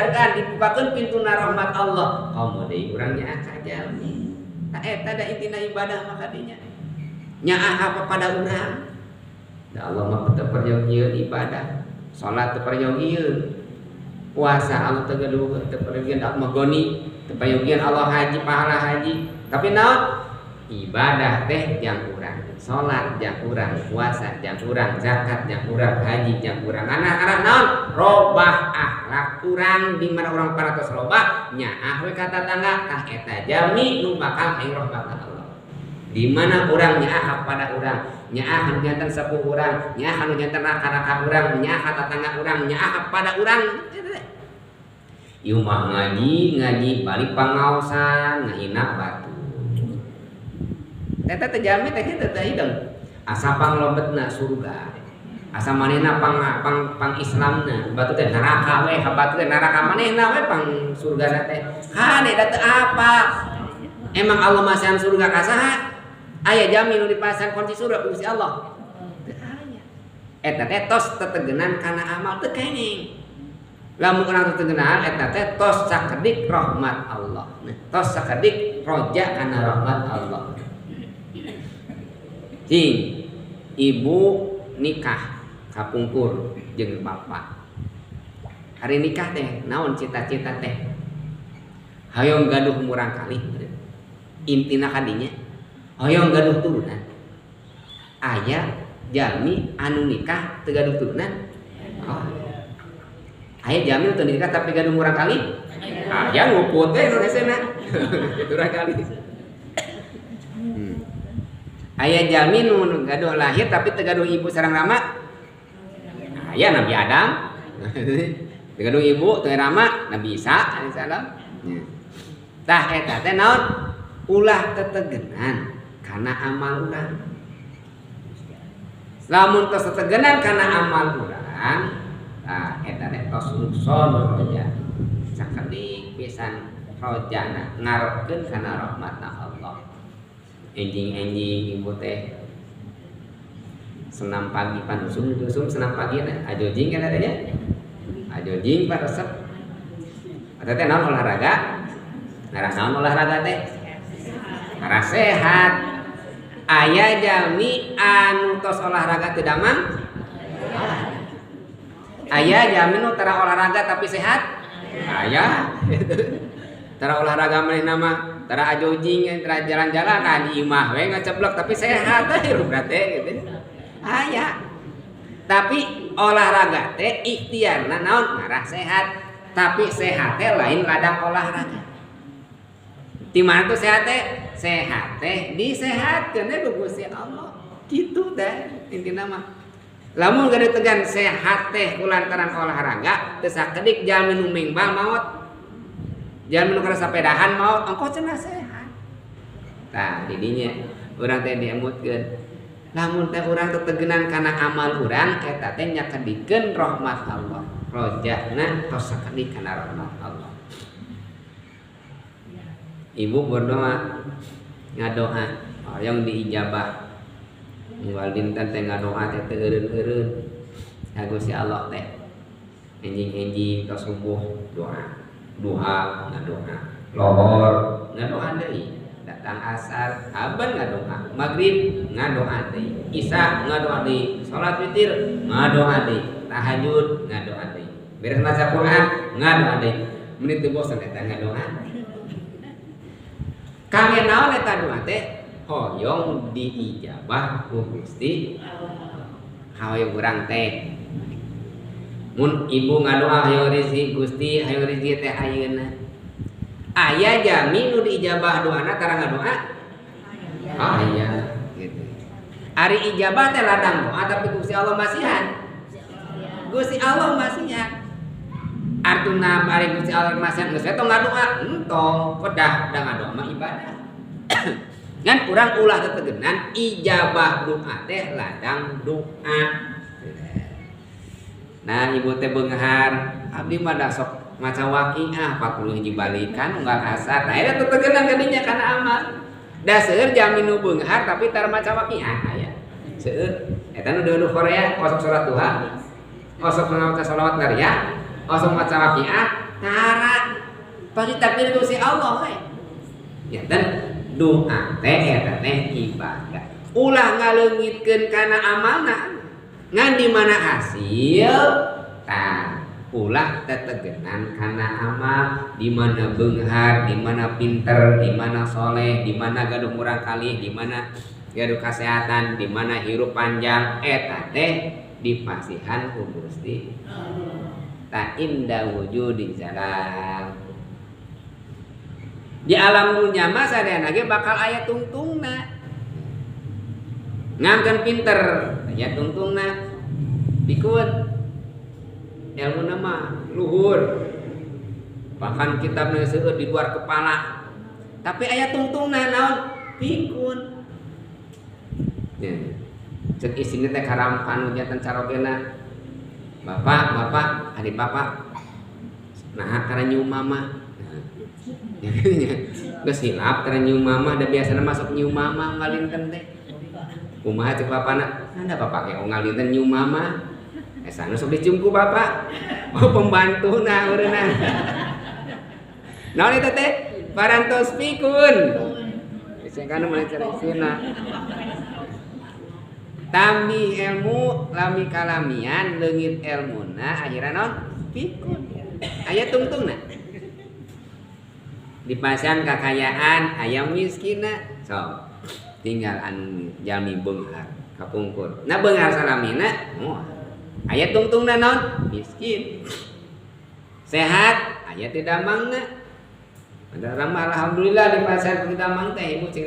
Dihargaan, dibukakeun pintuna rahmat Allah. Komo deui urang nyaah ka jalmi. Tah eta da intina ibadah mah kadinya. Nyaah apa pada urang. Da Allah mah teu perjogieun ibadah. Salat teu perjogieun. Puasa Allah teu gaduh, teu perjogieun, Allah goni, teu perjogieun Allah haji, pahala haji. Tapi naon? Ibadah teh jang urang, salat jang urang, puasa jang urang, zakat jang urang, haji jang urang. Arah naon? Robah akhlak urang. Di mana urang paratos robah, nyaah we ka tatangga, tah eta jalmi nu bakal hayang rahmat Allah. Di mana urang nyaah kepada urang, nyaah anu janten sepuh urang, nyaah anu janten raka-raka urang, nyaah ka tatangga urang, nyaah kepada urang. Ieu mah ngaji, ngaji balik pangaosan, ngahina batu. Eta teh jalmi teh kitu teh hidung. Asa panglobetna surga. Asa manehna pang pang pang Islamna, batu teh neraka we, ka batu teh neraka, manehna we pang surgana teh. Hade da teu apa? Emang Allah masihan surga ka saha? Aya jalmi nu dipasihan kunci surga ku Gusti Allah? Teu aya. Eta teh tos tetegenan kana amal, teu kenging. Lamun urang tetegenan, eta teh tos sakedik rahmat Allah. Nah, tos sakedik roja kana rahmat Allah. Cing, ibu nikah kapungkur jeung bapak. Hari nikah teh naon cita-cita teh? Hoyong gaduh murang kali. Intina kadinya hoyong gaduh turunan. Aya jalmi anu nikah teu gaduh turunan? Oh. Aya jalmi nu teu nikah tapi gaduh murang kali? Aya, nguput teh nu hesena. Murang kali. Aya jalmi nu gaduh lahir tapi teu gaduh ibu sareng rama? Aya, Nabi Adam. Teu gaduh ibu, teu rama, Nabi Isa alaihissalam. Ya. Tah eta teh naon? Ulah tetegenan kana amal urang. Lamun tos tetegenan kana amal urang, tah eta teh tos nukson roja. Sakedik pisan rojana ngarepkeun kana rahmatna Allah. Enjing-enjing ibu teh senam pagi, pan usum usum senam pagi teh ajojing kan adanya, ajojing pan resep. Eta teh naon? Olahraga. Ngarah naon olahraga teh? Ngarah sehat. Aya jalmi anu tos olahraga teu damang? Aya jalmi nu tara olahraga tapi sehat? Aya. Tara olahraga manehna mah, tara ajojing, tara jalan-jalan, nah di imah we ngaceblok tapi sehat teh berarti gitu. Aya. Tapi olahraga teh ikhtiarna naon? Ngarah sehat. Tapi sehat teh lain ladang olahraga. Di mana tuh sehat teh? Sehat teh disehatkeun ku Gusti Allah. Gitu teh intina mah. Lamun gede tegan sehat teh kulantaran olahraga, teu sakedik jalmi nu mengbal maot. Jalmi nu kana sapedahan maot, ongkoh cenah sehat. Tah didinya urang teh diemutkeun. Lamun teh urang tetegenan kana amal urang, eta teh nyakedikeun rahmat Allah. Rojana tos sakedik kana rahmat Allah. Ibu berdoa, ngadoa hoyong diijabah. Unggal dinten teh ngadoa teh teu eureun-eureun ka Gusti Allah teh. Enjing-enjing tos subuh doa, duha ngadoa, lohor ngadoa deui, datang asar haben ngadoa, maghrib ngadoa deui, isya ngadoa deui, salat witir ngadoa deui, tahajud ngadoa deui, beres maca Quran ngadoa deui. Menit teu bosen eta ngadoa. Kangge naon eta doa teh? Hoyong diijabah ku Gusti. Hoyong urang teh. Mun ibu ngadoa hoyong rezeki, Gusti hoyong rezeki teh ayeuna. Aya jalmi nu diijabah doana tara ngadoa? Aya gitu. Ari ijabah teh ladang doa, tapi Gusti Allah masihan. Gusti Allah masihan. Artuna bari Gusti Allah masihan geus tong ngadoa, entong kedah da ngadoa mah ibadah. Ngan urang ulah tetegenan ijabah doa teh ladang doa. Nah, ibu teh beunghar, abdi mah da sok maca Waqiah 40 hiji balikan unggal asar. Nah, eta tetegenan kadinya kana amal. Da seueur jalmi nu beunghar tapi tara maca Waqiah aya. Seueur eta nu deueuh Korea, osok salat duha, osok maca sholawat nariyah, osok maca Waqiah, Tara pasti takdir Gusti Allah we. Ya, dan doa teh eta teh ibadah. Ulah ngaleungitkeun kana amalna. Ngan di mana hasil tah ulah tetegenan kana amal, di mana beunghar, di mana pinter, di mana soleh, di mana gaduh murang kali, di mana gaduh kesehatan, di mana hirup panjang, eta teh dipasihan ku Gusti. Ta inda wujudi jalal. Di alam dunia mah sadayana ge bakal aya tungtungna. Ngangkeun pinter aya tungtungna. Pikun ilmu nama luhur. Bahkan kitabna seueur di luar kepala. Tapi aya tungtungna naon? Pikun. Ya. Cek isine teh karampan janten carogena. Bapak, bapak, adik bapak. Nah, karena nyium mama. Geus hilap karena nyium mama, da biasana masuk nyium mama ngalinten teh. Kumaha cek bapana? Ada bapak ge ngalinten nyium mama. Anu sok dicium ku bapak. Oh, pembantuna eureunna. Naon eta teh? Parantos pikun. Bisa kan mulai cerisina. Tambi ilmu lami kalamian leungit ilmuna akhirna naon? Pikun. Aya tungtungna. Di pasihan kakayaan aya miskina. So, tinggal anu jalmi beunghar kapungkur. Nah beunghar salamina moal. Aya tungtungna naon? Miskin. Sehat aya teu damangna. Ada ramah alhamdulillah di pasar teu damang teh ibu cing.